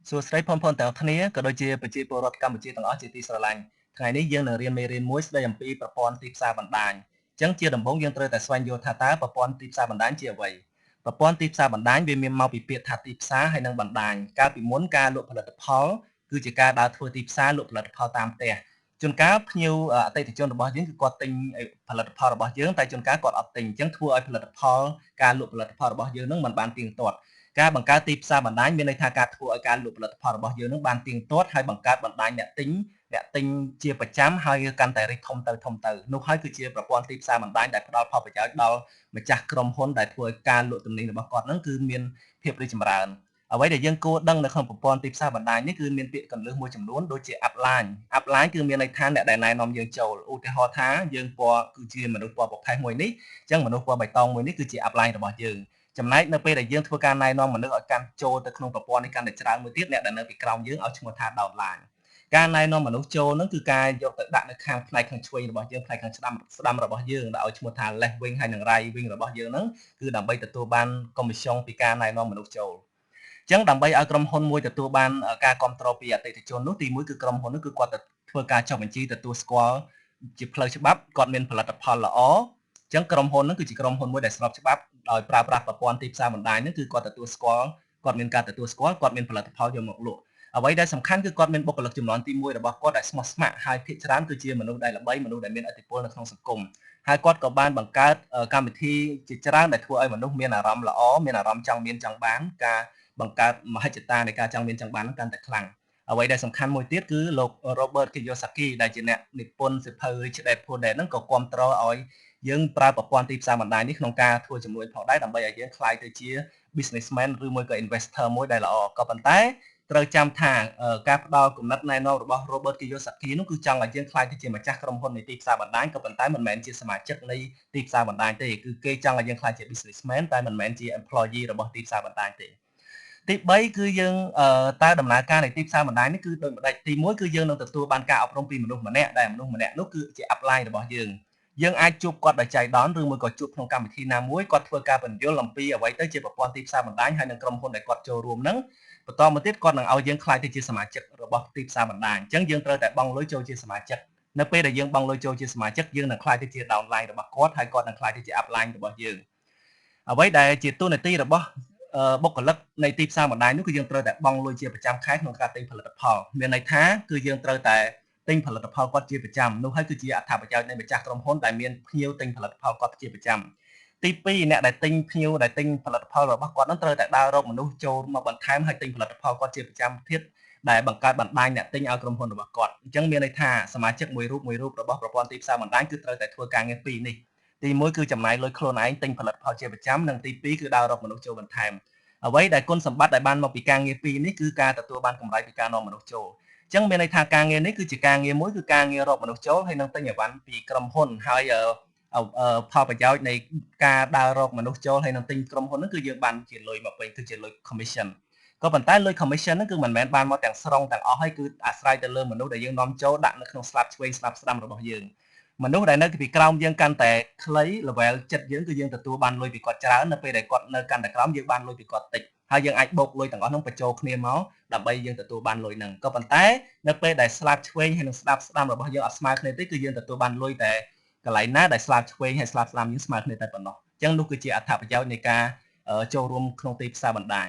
សួស្តីបងប្អូនទាំងអស់គ្នាក៏ដូចជាប្រជាពលរដ្ឋកម្ពុជាទាំងអស់ជាទីស្រឡាញ់ថ្ងៃនេះយើងនឹងរៀនមេរៀនមួយស្ដីអំពីប្រព័ន្ធទីផ្សារបណ្ដាញអញ្ចឹងជាដំបូងយើងត្រូវតែស្វែងយល់ថាតើប្រព័ន្ធទីផ្សារបណ្ដាញជាអ្វីប្រព័ន្ធទីផ្សារបណ្ដាញវាមានមកពីពាក្យថាទីផ្សារហើយនិងបណ្ដាញកាលពីមុនការលក់ផលិតផលគឺជាការដើរធ្វើទីផ្សារលក់ផលិតផលតាមផ្ទះជួនកាលភ្ញៀវអតិថិជនរបស់យើងគឺគាត់ទិញផលិតផលរបស់យើងតែជួនកាលគាត់អត់ទិញអញ្ចឹងធ្វើឲ្យផលិតផលការលក់ផលិតផលរបស់យើងនឹងមិនបានទៀងទាត់ការបង្កើតទីផ្សារបណ្ដាញមានន័យថាការធ្វើឲ្យការលក់ផលិតផលរបស់យើងនឹងបានទៀងទាត់ហើយបង្កើតបណ្ដាញអ្នកទិញអ្នកទិញជាប្រចាំហើយកាន់តែរីកធំទៅធំទៅនោះហើយគឺជាប្រព័ន្ធទីផ្សារបណ្ដាញដែលផ្ដល់ផលប្រយោជន៍ដល់ម្ចាស់ក្រុមហ៊ុនដែលធ្វើឲ្យការលក់ទំនិញរបស់គាត់នឹងគឺមានភាពរីកចម្រើនអ្វីដែលយើងគួរដឹងនៅក្នុងប្រព័ន្ធទីផ្សារបណ្ដាញនេះគឺមានពាក្យកន្លឹះមួយចំនួនដូចជា upline upline គឺមានន័យថាអ្នកដែលណែនាំយើងចូលឧទាហរណ៍ថាយើងពណ៌គឺជាមនុស្សពណ៌ប្រផេះមួយនេះអញ្ចឹងមនុស្សពណ៌បៃតងមួយនេះគឺជា upline របស់យើងចំណែកនៅពេលដែលយើងធ្វើការណែនាំមនុស្សឲ្យកាន់ចូលទៅក្នុងប្រព័ន្ធនេះកាន់តែច្រើនមួយទៀតអ្នកដែលនៅពីក្រោមយើងឲ្យឈ្មោះថា downline ការណែនាំមនុស្សចូលហ្នឹងគឺការយកទៅដាក់នៅខាងផ្នែកខាងឆ្វេងរបស់យើងផ្នែកខាងស្ដាំស្ដាំរបស់យើងដែលឲ្យឈ្មោះថា left wing ហើយនិង right wing របស់យើងហ្នឹងគឺដើម្បីទទួលបាន commission ពីការណែនាំមនុស្សចូលអញ្ចឹងដើម្បីឲ្យក្រុមហ៊ុនមួយទទួលបានការគ្រប់គ្រងពីអតិថិជននោះទីមួយគឺក្រុមហ៊ុននោះគឺគាត់ទៅធ្វើការចុះបញ្ជីទទួលស្គាល់ជាផ្លូវច្បាប់គាត់មានផលិតផលល្អអញ្ចឹងក្រុមហ៊ុនហ្នឹងគឺជាក្រុមហ៊ុនមួយដែលស្របច្បាប់ដោយប្រើប្រាស់ប្រព័ន្ធទីផ្សារបណ្ដាញហ្នឹងគឺគាត់ទទួលស្គាល់គាត់មានការទទួលស្គាល់គាត់មានផលិតផលយកមកលក់អ្វីដែលសំខាន់គឺគាត់មានបុគ្គលិកចំនួនទី1របស់គាត់ដែលស្មោះស្ម័គ្រហើយភាគច្រើនគឺជាមនុស្សដែលល្បីមនុស្សដែលមានឥទ្ធិពលនៅក្នុងសង្គមហើយគាត់ក៏បានបង្កើតកម្មវិធីជាច្រើនដែលធ្វើឲ្យមនុស្សមានអារម្មណ៍ល្អមានអារម្មណ៍ចង់មានចង់បានការបង្កើតមហិច្ឆតានៃការចង់មានចង់បានកាន់តែខ្លាំងអ្វីដែលសំខាន់មួយទៀតគឺលោក Robert Kiyosaki ដែលជាអ្នកនិពន្ធសៀវភៅ Rich Dad Poor Dad ហ្នឹងក៏គាំទ្រឲ្យយើងប្រើប្រព័ន្ធទីផ្សារបណ្ដាញនេះក្នុងការធ្វើជំនួញផងដែរដើម្បីឲ្យយើងក្លាយទៅជា businessman ឬមួយក៏ investor មួយដែលល្អក៏ប៉ុន្តែត្រូវចាំថាការផ្ដល់គំនិតណែនាំរបស់ Robert Kiyosaki នោះគឺចង់ឲ្យយើងក្លាយទៅជាម្ចាស់ក្រុមហ៊ុននៃទីផ្សារបណ្ដាញក៏ប៉ុន្តែមិនមែនជាសមាជិកនៃទីផ្សារបណ្ដាញទេគឺគេចង់ឲ្យយើងក្លាយជា businessman តែមិនមែនជា employee របស់ទីផ្សារបណ្ដាញទេទី3គឺយើងតើដំណើរការនៃទីផ្សារបណ្ដាញនេះគឺដូចម្ដេចទី1គឺយើងនឹងទទួលបានការអប់រំពីមនុស្សម្នាក់ដែលមនុស្សម្នាក់នោះគឺជា upline របស់យើងយើងអាចជួបគាត់ដោយចៃដន្យឬមួយក៏ជួបក្នុងកម្មវិធីណាមួយគាត់ធ្វើការបញ្យល់អំពីអ្វីទៅជាប្រព័ន្ធទីផ្សារបណ្ដាញហើយនឹងក្រុមហ៊ុនដែលគាត់ចូលរួមហ្នឹងបន្តមកទៀតគាត់នឹងឲ្យយើងក្លាយទៅជាសមាជិករបស់ទីផ្សារបណ្ដាញអញ្ចឹងយើងត្រូវតែបង់លុយចូលជាសមាជិកនៅពេលដែលយើងបង់លុយចូលជាសមាជិកយើងនឹងក្លាយទៅជា downline របស់គាត់ហើយគាត់នឹងក្លាយទៅជា upline របស់យើងអ្វីដែលជាតួនាទីរបស់បុគ្គលិកនៃទីផ្សារបណ្ដាញនោះគឺយើងត្រូវតែបង់លុយជាប្រចាំខែក្នុងការទិញផលិតផលមានន័យថាគឺយើងត្រូវតែទិញផលិតផលគាត់ជាប្រចាំនោះហើយគឺជាអត្ថប្រយោជន៍នៃម្ចាស់ក្រុមហ៊ុនដែលមានភ្ញៀវទិញផលិតផលគាត់ជាប្រចាំទី2អ្នកដែលទិញភ្ញៀវដែលទិញផលិតផលរបស់គាត់នឹងត្រូវតែដើររកមនុស្សចូលមកបន្ថែមហើយទិញផលិតផលគាត់ជាប្រចាំទៀតដែលបង្កើតបណ្ដាញអ្នកទិញឲ្យក្រុមហ៊ុនរបស់គាត់អញ្ចឹងមានន័យថាសមាជិកមួយរូបមួយរូបរបស់ប្រព័ន្ធទីផ្សារបណ្ដាញគឺត្រូវតែធ្វើការងារពីរនេះទី1គឺចំណាយលុយខ្លួនឯងទិញផលិតផលជាប្រចាំនិងទី2គឺដើររកមនុស្សចូលបន្ថែមអ្វីដែលគុណសម្បត្តិដែលបានមកពីការងារពីរនេះគឺការទទួលបានកម្រៃពីការនាំមនុស្សចូលអញ្ចឹងមានន័យថាការងារនេះគឺជាការងារមួយគឺការងាររកមនុស្សចូលហើយនឹងទិញអីវ៉ាន់ពីក្រុមហ៊ុនហើយផលប្រយោជន៍នៃការដើររកមនុស្សចូលហើយនឹងទិញក្រុមហ៊ុនហ្នឹងគឺយើងបានជាលុយមកវិញគឺជាលុយ commission ក៏ប៉ុន្តែលុយ commission ហ្នឹងគឺមិនមែនបានមកទាំងស្រុងទាំងអស់ហើយគឺអាស្រ័យទៅលើមនុស្សដែលយើងនាំចូលដាក់នៅក្នុងស្លាបឆ្វេងស្លាបស្ដាំរបស់យើងមនុស្សដែលនៅពីក្រោមយើងកាន់តែខ្លី level ចិត្តយើងគឺយើងទទួលបានលុយពីគាត់ច្រើននៅពេលដែលគាត់នៅកាន់តែក្រោមយើងបានលុយពីគាត់តិចហើយយើងអាចបូកលុយទាំងអស់នោះបញ្ចូលគ្នាមកដើម្បីយើងទទួលបានលុយហ្នឹងក៏ប៉ុន្តែនៅពេលដែលស្លាបឆ្វេងហើយនិងស្ដាប់ស្ដាំរបស់យើងអត់ស្មើគ្នាទេគឺយើងទទួលបានលុយតែកន្លែងណាដែលស្លាបឆ្វេងហើយស្លាបស្ដាំយើងស្មើគ្នាតែប៉ុណ្ណោះអញ្ចឹងនោះគឺជាអត្ថប្រយោជន៍នៃការចូលរួមក្នុងទីផ្សារបណ្ដាញ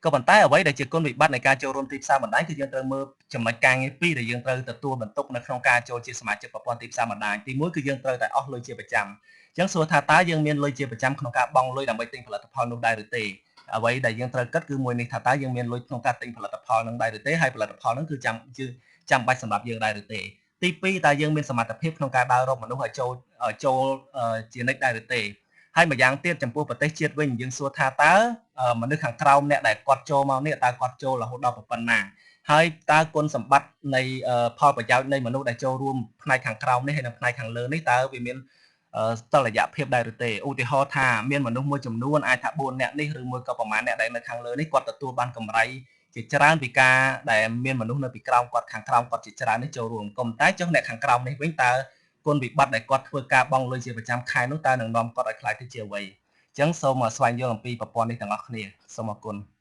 ក៏ប៉ុន្តែអ្វីដែលជាគុណវិបត្តិនៃការចូលរួមទីផ្សារបណ្ដាញគឺយើងត្រូវមើលចំណុចការងារពីរដែលយើងត្រូវទទួលបន្ទុកនៅក្នុងការចូលជាសមាជិកប្រព័ន្ធទីផ្សារបណ្ដាញទីមួយគឺយើងត្រូវតែអស់លុយជាប្រចាំអញ្ចឹងសួរថាតើយើងមានលុយជាប្រចាំក្នុងការបង់លុយដើម្បីទិញផលិតផលនោះដែរឬទេអ្វីដែលយើងត្រូវគិតគឺមួយនេះថាតើយើងមានលុយក្នុងការទិញផលិតផលនឹងដែរឬទេហើយផលិតផលនឹងគឺចាំបាច់សម្រាប់យើងដែរឬទេទី2តើយើងមានសមត្ថភាពក្នុងការដើររកមនុស្សឲ្យចូលចូលជានិច្ចដែរឬទេហើយម្យ៉ាងទៀតចំពោះប្រទេសជាតិវិញយើងសួរថាតើមនុស្សខាងក្រោមអ្នកដែលគាត់ចូលមកនេះតើគាត់ចូលរហូតដល់ប៉ុណ្ណាហើយតើគុណសម្បត្តិនៃផលប្រយោជន៍នៃមនុស្សដែលចូលរួមផ្នែកខាងក្រោមនេះហើយនិងផ្នែកខាងលើនេះតើវាមានតុល្យភាពដែរឬទេឧទាហរណ៍ថាមានមនុស្សមួយចំនួនអាចថា4នាក់នេះឬមួយក៏ប្រហែលអ្នកដែលនៅខាងលើនេះគាត់ទទួលបានកម្រៃជាច្រើនពីការដែលមានមនុស្សនៅពីក្រោមគាត់ខាងក្រោមគាត់ជាច្រើននេះចូលរួមកុំតែចុះអ្នកខាងក្រោមនេះវិញតើគុណវិបត្តិដែលគាត់ធ្វើការបង់លុយជាប្រចាំខែនោះតើនឹងនាំគាត់ឲ្យក្លាយទៅជាអ្វីអញ្ចឹងសូមស្វែងយល់អំពីប្រព័ន្ធនេះទាំងអស់គ្នាសូមអរគុណ។